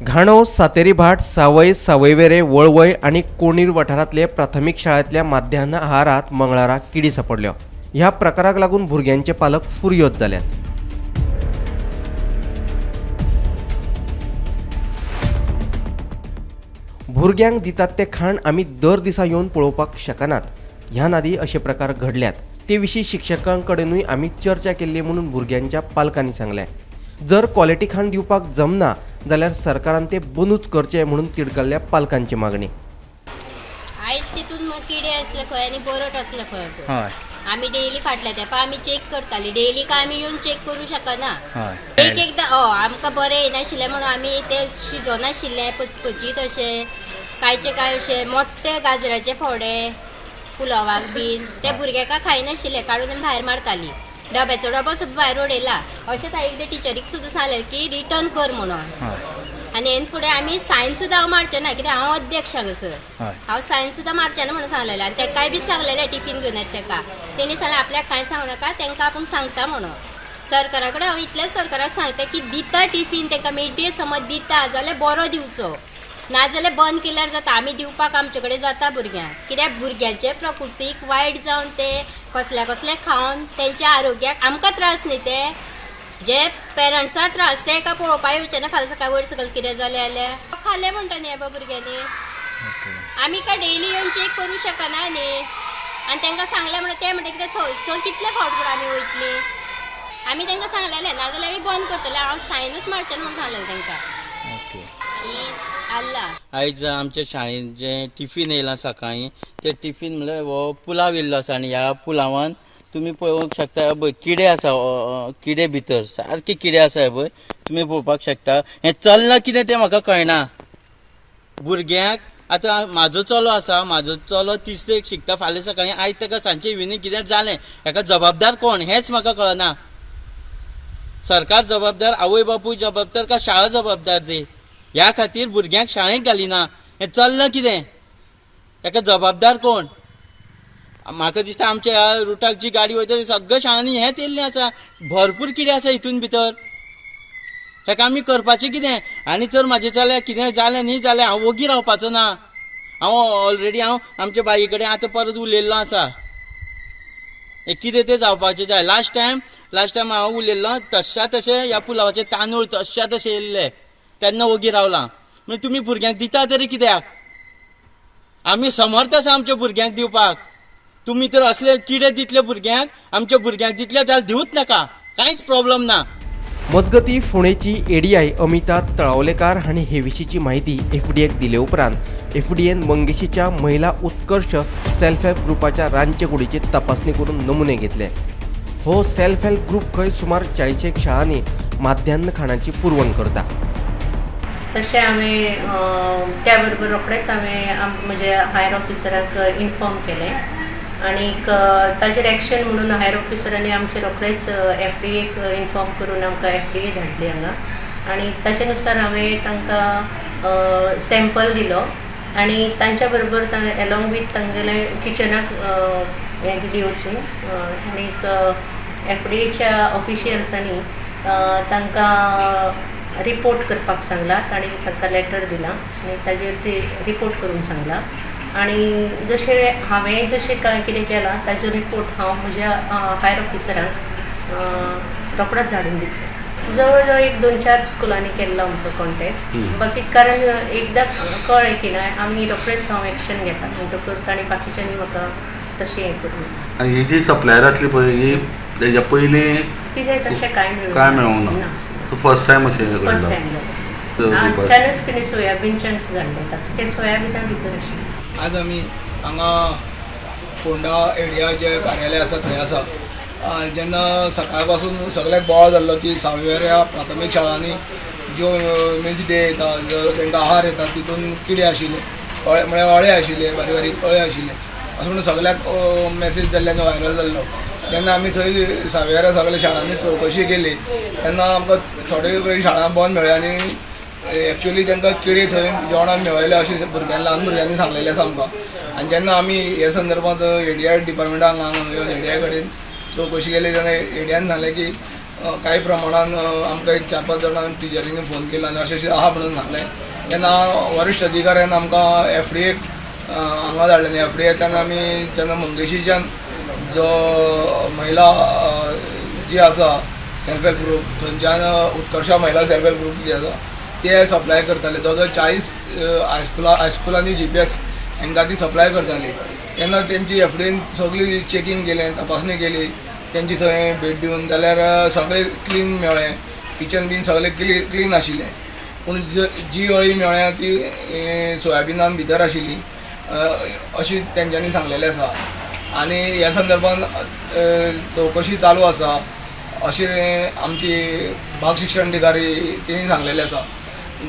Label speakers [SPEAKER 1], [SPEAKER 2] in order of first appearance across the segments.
[SPEAKER 1] घाणो, सातेरीभाट, सावय, सावयवेरे, वळवय आनी कोणीर वाठारांतले प्राथमीक शाळेंतल्या माध्यान्ह आहारात मंगळारा किडी सापडल्यो. ह्या प्रकाराक लागून भुरग्यांचे पालक फुरयोद जाल्यात. भुरग्यांक दितात तें खाण आमी दर दिसा येवन पळोवपाक शकनात. ह्या नादी अशे प्रकार घडल्यात. ते विशीं शिक्षकां कडेनूय आमी चर्चा केल्ली म्हणून भुरग्यांच्या पालकांनी सांगलें. जर क्वॉलिटी खाण दिवपाक जमना जाल्यार सरकारान ते बंदूच करचें म्हणून तिडकल्ल्या पालकांची मागणी.
[SPEAKER 2] आयज तितून किडे आसले खंय आनी बरट आसले खंय.
[SPEAKER 3] हय.
[SPEAKER 2] आमी डेली फाटल्या तेंपा आमी चॅक करताली. डेली काय आमी येवन चॅक करूं शकना.
[SPEAKER 3] हय.
[SPEAKER 2] एक एकदां आमकां बरें येनाशिल्लें म्हणून आमी ते शिजोनाशिल्ले पचपचीत अशें कांयचे कांय अशे मोट्टे गाजराचे फोडे पुलावाक बीन ते भुरग्यांक खायनाशिल्ले, काडून आमी भायर मारताली. डब्याचो डबो सुद्दां भायर उडयला. अशेंच हांवें एकदां टिचरीक सुद्दां सांगलें की रिटर्न कर म्हणून. आनी हेन फुडें आमी सायन सुद्दां हांव मारचें ना, कित्याक हांव अध्यक्ष हांगासर. हांव सायन सुद्दां मारचें ना म्हणून सांगलेलें. आनी तेकाय बी सांगलेलें टिफीन घेवन येता तेका. तेणी सांगलें आपल्याक कांय सांगू नाका, तेंकां आपूण सांगता म्हणून. सरकारा कडेन हांव इतलेंच सरकाराक सांगता की दिता टिफीन तेंकां मिड डे समज दिता जाल्यार बरो दिवचो, नाजाल्यार बंद केल्यार जाता. आमी दिवपाक आमचे कडेन जाता भुरग्यांक, कित्याक भुरग्यांचे प्रकृतीक वायट जावन ते कसल्या कसले खावन तेंच्या आरोग्याक आमकां त्रास न्ही, ते जे पेरंट्सांक त्रास ते एका पळोवपाक येवचे ना. फाल्यां सकाळी वयर सकयल कितें जालें जाल्यार खालें म्हणटा न्ही बाबा भुरग्यांनी. आमी काय डेली येवन चॅक करूं शकना न्ही. आनी तांकां सांगलें म्हणून ते म्हणटा कितें थंय कितले फावट म्हूण आमी वयतली. आमी तांकां सांगलेलें नाजाल्यार आमी बंद करतले. हांव सायनूच मारचें म्हणून सांगलेलें तांकां.
[SPEAKER 4] आयज आमच्या शाळेंत जें टिफीन येयलां सकाळीं, तें टिफीन म्हणल्यार हो पुलाव येयल्लो आसा आनी ह्या पुलावान तुमी पळोवंक शकता पळय किडे आसा, किडे भितर सारके किडे आसा हे पळय तुमी पळोवपाक शकता. हें चल्लां कितें तें म्हाका कळना. भुरग्यांक आतां म्हाजो चलो आसा, म्हाजो चलो तिसरेक शिकता. फाल्यां सकाळीं आयज ताका सांजचे इव्हिनींग कितें जालें हेका जबाबदार कोण हेंच म्हाका कळना. सरकार जबाबदार, आवय बापूय जबाबदार का शाळा जबाबदार ती? ह्या खातीर भुरग्यांक शाळेक घालिना. हें चल्लां कितें, हेका जबाबदार कोण? म्हाका दिसता आमच्या ह्या रुटाक जी गाडी वयता ती सगळ्या शाळांनी हेंच येयल्लें आसा. भरपूर कितें आसा हितून भितर. हेका आमी करपाचें कितें? आनी जर म्हाजें जाल्यार कितें जालें न्ही जाल्यार हांव वोगी रावपाचो ना. हांव ऑलरेडी हांव आमच्या बाई कडेन आतां परत उलयल्लो आसा. हें कितें तें जावपाचें जाय. लास्ट टायम हांव उलयल्लो तश्या तशें ह्या पुलावाचे तांदूळ तश्या तशें येयल्ले तेन्ना वोगी रावलां. म्हणजे तुमी भुरग्यांक दिता तरी कित्याक? आमी समर्थ आसा आमच्या भुरग्यांक दिवपाक. तुमी तर असले किडे दितले भुरग्यांक, आमच्या भुरग्यांक दितले जाल्यार दिवूच नाका, कांयच प्रॉब्लम ना.
[SPEAKER 1] मजगती फोंडेची एडीआय अमिता तळावलेकार हांणी हे विशींची माहिती एफडीएक दिले उपरांत एफडीएन मंगेशीच्या महिला उत्कर्ष सेल्फ हेल्प ग्रुपाच्या रांदचे कुडीची तपासणी करून नमुने घेतले. हो सेल्फ हेल्प ग्रुप खंय सुमार 40 शाळांनी माध्यान्ह खाणाची पुरवण करता.
[SPEAKER 5] तशें हांवें त्या बरोबर रोखडेंच हांवें म्हज्या हायर ऑफिसराक इन्फॉर्म केलें आनीक ताजेर एक्शन म्हणून हायर ऑफिसरांनी आमचे रोखडेच एफडीएक इन्फॉर्म करून आमकां एफडीए धाडली हांगा. आनी ताचे नुसार हांवें तांकां सॅम्पल दिलो आनी तांच्या बरोबर एलोंग वीथ तांगेले किचनाक हें दिली वचून आनीक एफडीएच्या ऑफिशियल्सांनी तांकां रिपोर्ट करपाक सांगला. तांणी तांकां लेटर दिलां आनी ताजेर ते रिपोर्ट करूंक सांगला. आनी जशें हांवें जशें कांय कितें केलां ताजो रिपोर्ट हांव म्हज्या हायर ऑफिसरांक रोखडोच धाडून दितलें. जवळ जवळ 1 2 4 स्कुलांनी केल्लो आमकां कॉन्टेक्ट. बाकी कारण एकदां कळ्ळें की ना आमी रोखडेच हांव एक्शन घेता म्हणटकच तांणी बाकीच्यांनी म्हाका तशें हें करूं.
[SPEAKER 6] आनी ही जी सप्लायर आसली पळय ही तेज्या पयलीं
[SPEAKER 5] तिजें तशें कांय
[SPEAKER 6] मेळूंक ना. फर्स्ट टायम अशें
[SPEAKER 5] फर्स्ट टायम जालें. आजच्यानच तिणें सोयाबीन चंक्स घाल्ले तातूंत, ते सोयाबिना भितर आशिल्ले.
[SPEAKER 7] आज आमी हांगा फोंडा एडिया जे कार्यालय आसा थंय आसा. जेन्ना सकाळ पासून सगळ्याक बोवाळ जाल्लो की सावयवेऱ्या प्राथमीक शाळांनी ज्यो मिन्स डे येता, जो तांकां आहार येता तितून किडे आशिल्ले, म्हळ्यार अळे आशिल्ले, बारीक बारीक अळे आशिल्ले अशें म्हणून सगळ्याक मॅसेज जाल्ले आनी व्हायरल जाल्लो. जेन्ना आमी थंय सावयवेऱ्या सगळ्या शाळांनी चवकशी केली तेन्ना आमकां थोडे शाळां बंद मेळ्ळ्यो आनी एक्चुअली तांकां किडे थंय जेवणान मेळयले अशें भुरग्यांनी, ल्हान भुरग्यांनी सांगलेलें आसा आमकां. आनी जेन्ना आमी हे संदर्भात एडीआय डिपार्टमेंटाक हांगा येवन एडीआय कडेन चवकशी केली तेन्ना एडीआयन सांगलें की कांय प्रमाणान आमकां एक चार पांच जाणां टिचरींनी फोन केलो आनी अशें अशें आहा म्हणून सांगलें. तेन्ना वरिश्ठ अधिकाऱ्यान आमकां एफडीएक हांगा धाडलें आनी एफडीएंतल्यान आमी जेन्ना मंगेशीच्यान जो महिला जी आसा सेल्फ हेल्प ग्रूप थंयच्यान उत्कर्षा महिला सेल्फ हेल्प ग्रूप जी आसा ते सप्लाय करताले. जवळ जवळ 40 हायस्कुलांनी जीपीएस हांकां ती सप्लाय करताली. तेन्ना तेंची एफडीएन सगळी चॅकींग केलें, तपासणी केली तेंची थंय भेट दिवन, जाल्यार सगळें क्लीन मेळ्ळें, किचन बीन सगळें क्लीन आशिल्लें. पूण जी अळी मेळ्ळ्या ती सोयाबिनान भितर आशिल्ली अशी तेंच्यांनी सांगलेलें आसा. आनी ह्या संदर्भान चवकशी चालू आसा अशें आमची भाग शिक्षण अधिकारी तेणी सांगलेलें आसा.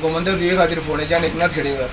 [SPEAKER 7] गोमंतक टीव्ही खातीर फोंडेच्यान एकनाथ खेडेकर.